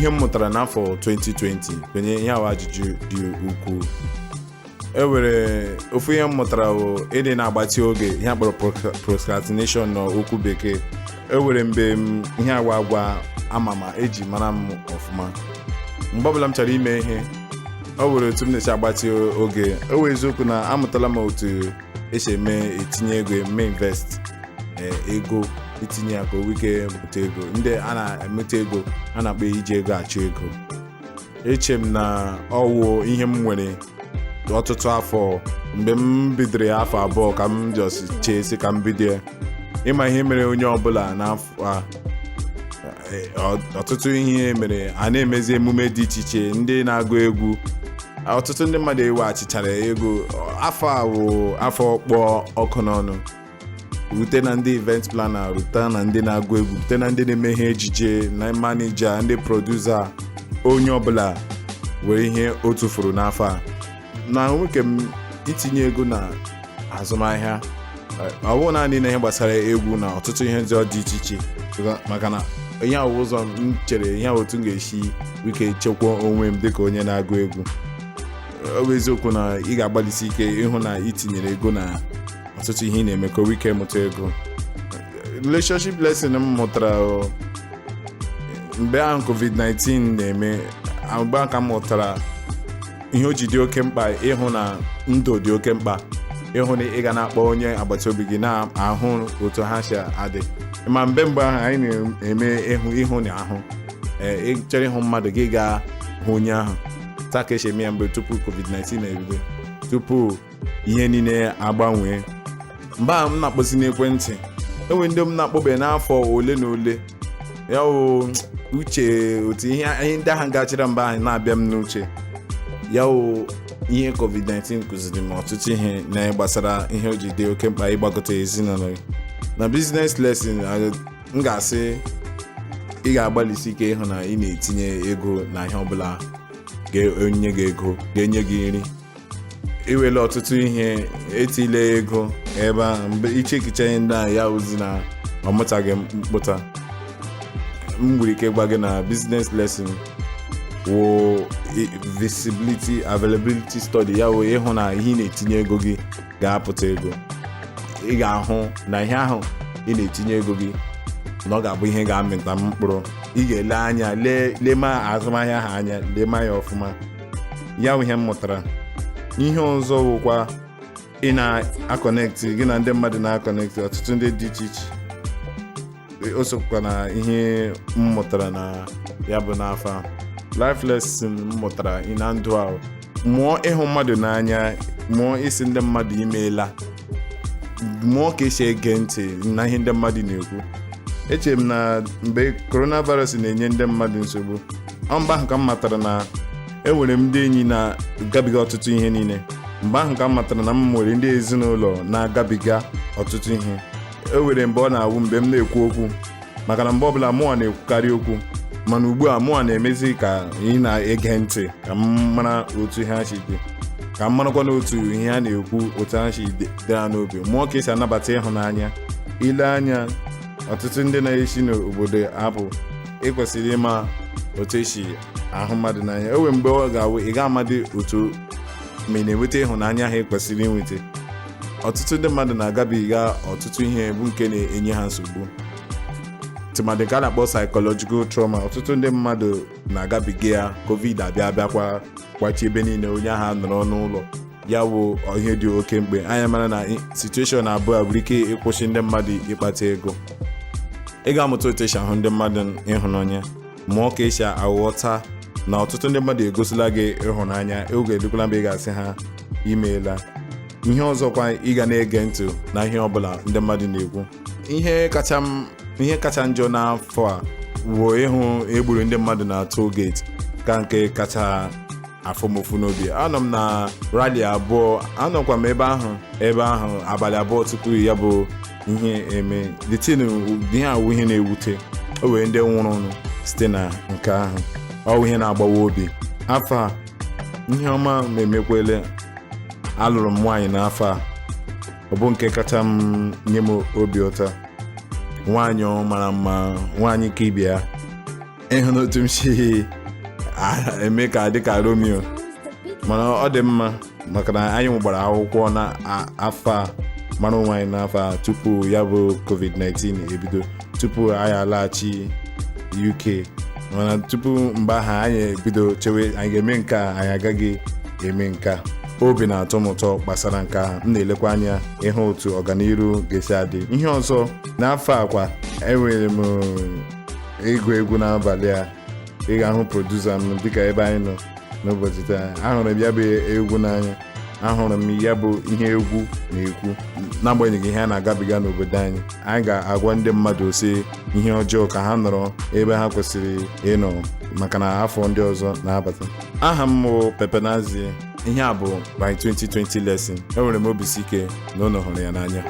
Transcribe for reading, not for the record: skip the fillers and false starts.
Ihe m mụtara n'afọ 2020 kwenye ihe ahụ, ajụjụ dị ukwuu. E nwere ofu ihe m mụtara bụ ịdị na-agbatị oge, ihe a kpọrọ procrastination n'okwu bekee. E nwere mgbe m ihe agwa agwa ama ma eji mara m ọfụma. Mgbe ọbụla m chọrọ ime ihe, o nwere otu m na-esi agbatị oge. O nwere eziokwu na amụtala m otu esi eme etinye ego, eme invest ego, itinye ya ka o nwee ike mụta ego. Ndị a na-emeta ego a na-akpọ iji ego achụ ego. Eche m na ọwụ ihe m nwere ọtụtụ afọ. Mgbe m bidoro ya afọ 2 ka m just chee sị ka m bido ya. Ịma ihe mere onye ọbụla n'afọ a, ọtụtụ ihe mere a na-emezi emume dị iche iche. Ndị na-agụ egwu, ọtụtụ ndị mmadụ eweghachichara ego. Afọ a wụ afọ kpọọ ọkụ n'ọnụ, rute na ndị event planner, rute na ndị na-agụ egwu, rute na ndị na-eme ihe ejije, na manager, ndị producer. Onye ọbụla were ihe o tufuru n'afọ a na nwoke m itinye ego na azụmahịa. Ọ bụghị naanị na ihe gbasara egwu, na ọtụtụ ihe ndị dị iche iche, maka na ihe awụ ụzọ m chere, ihe otu m ga-esi ike chekwaa onwe m dịka onye na-agụ egwu. Ọ bụ eziokwu na ị ga-agbalịsi ike ịhụ na ị tinyere ego na ọtụtụ ihe ị na-eme ka o ike mụta ego. Relationship lesson m mụtara mgbe ahụ COVID-19 na-eme, mgbe ahụ ka m mụtara ihe o ji dị oke mkpa ịhụ na ndụ dị oke mkpa, ịhụ na ị ga na-akpọ onye agbata obi gị, na-ahụ otu ha si adị. Ma mgbe ahụ anyị na-eme ịhụ ịhụ na ahụ, ee, ị chọrọ ịhụ mmadụ, gị gaa hụ onye ahụ. Taa ka esi eme ya mgbe tupu COVID-19 na-ebido, tupu ihe niile agbanwee. Mgbe ahụ m na-akpọzi n'ekwentị, enwe ndị m na-akpọbeghị n'afọ ole na ole. Ya wụ uche otu ihe ndị ahụ gachara mgbe ahụ na-abịa m n'uche. Ya wụ ihe COVID-19 kụziri m, ọtụtụ ihe na gbasara ihe o ji dị oke mkpa ịgbakọta ezinụlọ gị. Na business lesson, m ga-asị ị ga-agbalịsi ike ịhụ na ị na-etinye ego na ihe ọbụla ga-enye gị ego, ga-enye gị nri. Iwele ọtụtụ ihe etile ego ebe ahụ, mgbe ichekicha ihe ndị ahụ, ya ozi na ọ mụtaghị mkpụta. M nwere ike gwa gị na business lesson wụ visibility availability study. Ya wụ ịhụ na ihe ị na-etinye ego gị ga-apụta ego. Ị ga-ahụ na ihe ahụ ị na-etinye ego gị na ọ ga-abụ ihe ga-amịta mkpụrụ. Ị ga-ele anya, lee lema azụmahịa ha anya, lema ya ọfụma. Ya wụ ihe m mụtara. Ihe ọzọ wụkwa ị na-aconnect, gị na ndị mmadụ na-aconnect, ọtụtụ ndị dị iche iche. O sokwa na ihe m mụtara na ya bụ n'afọ a. Life lesson m mụtara na ndụ a: mụọ ịhụ mmadụ n'anya, mụọ isi ndị mmadụ imeela, mụọ ka esi ege ntị na ihe ndị mmadụ na-ekwu. Echere m na mgbe coronavirus na-enye ndị mmadụ nsogbu, ọ mgbe ahụ ka m matara na enwere m ndị enyi na-agabiga ọtụtụ ihe niile. Mgbe ahụ ka m matara na m nwere ndị ezinụlọ na-agabiga ọtụtụ ihe. E nwere mgbe ọ na-awụ mgbe m na-ekwu okwu, maka na mgbe ọbụla mụnwa na-ekwukarị okwu, mana ugbu a mụnwa na-emezi ka ị na-ege ntị, ka m mara otu ihe ha si dị, ka m marakwa n'otu ihe ha na-ekwu, otu ha si dị ha n'obi. Mụọ ka esi anabata ịhụnanya. Ile anya, ọtụtụ ndị na-esi n'obodo apụ, ị kwesịrị ịma otu esi ahụ mmadụ n'anya. O nwere mgbe ọ ga-awụ ị ga-amadị otu ma ị na-enweta ịhụnanya ha ị kwesịrị inweta. Ọtụtụ ndị mmadụ na-agabiga ọtụtụ ihe bụ nke na-enye ha nsogbu, tụmadị nke a na-akpọ psychological trauma. Ọtụtụ ndị mmadụ na-agabiga ya. COVID abịa abịakwa kwachi ebe niile, onye ahụ nọrọ n'ụlọ. Ya wụ ihe dị oke mkpe anya mara na situation abụọ nwere ike ịkwụsị ndị mmadụ ịkpata ego. Ị ga-amụta otu esi ahụ ndị mmadụ ịhụnanya, mụọ ka esi aghọta na ọtụtụ ndị mmadụ egosila gị ịhụnanya, oge edukwala mgbe ị ga-asị ha imeela. Ihe ọzọkwa, ị ga na-ege ntị na ihe ọbụla ndị mmadụ na-ekwu. Ihe kacha njọ n'afọ a bụ ịhụ egburu ndị mmadụ na toll gate, ka nke kacha afụ m ụfụ n'obi. Anọ m na rally 2, anọkwa m ebe ahụ abalị 2 tupu ya bụ ihe eme. The thing, ihe awụ ihe na-ewute. O wee ndị nwụrụ site na nke ahụ, ọ bụ ihe na-agbawa obi. Afọ a, ihe ọma ma emekwele. Alụrụ m nwaanyị n'afọ a. Ọ bụ nke kacha m nye m obi ụtọ. Nwaanyị ọ mara mma, nwaanyị ka ibe ya. Ịhụ n'otu m si eme ka dịka Romeo, mana ọ dị mma maka na anyị gbara akwụkwọ na afọ a mara onwe anyị n'afọ a tupu ya bụ COVID-19 ebido, tupu anyị alaghachi UK. Mana tupu mgbe ahụ, anyị ebido chewe anyị ga-eme nke a, anyị agaghị eme nke a. Obi na-atọ m ụtọ gbasara nke ahụ. M na-elekwa anya ịhụ otu ọganiru ga-esi adị. Ihe ọzọ n'afọ a kwa, enwere m ịgụ egwu n'abalị a. Ị ga-ahụ producer m dịka ebe anyị nọ n'ụbọchị taa. Ahụrụ m ya bụ egwu n'anya, ahụrụ m ya bụ ihe egwu na-ekwu. N'agbanyeghị ihe a na-agabiga n'obodo anyị, anyị ga-agwa ndị mmadụ si ihe ọjọọ ka ha nọrọ ebe ha kwesịrị ịnọ, maka na afọ ndị ọzọ na-abata. Aha m bụ Pepe Nazi. Ihe a bụ my 2020 lesson. Enwere m obi ike na unu hụrụ ya n'anya.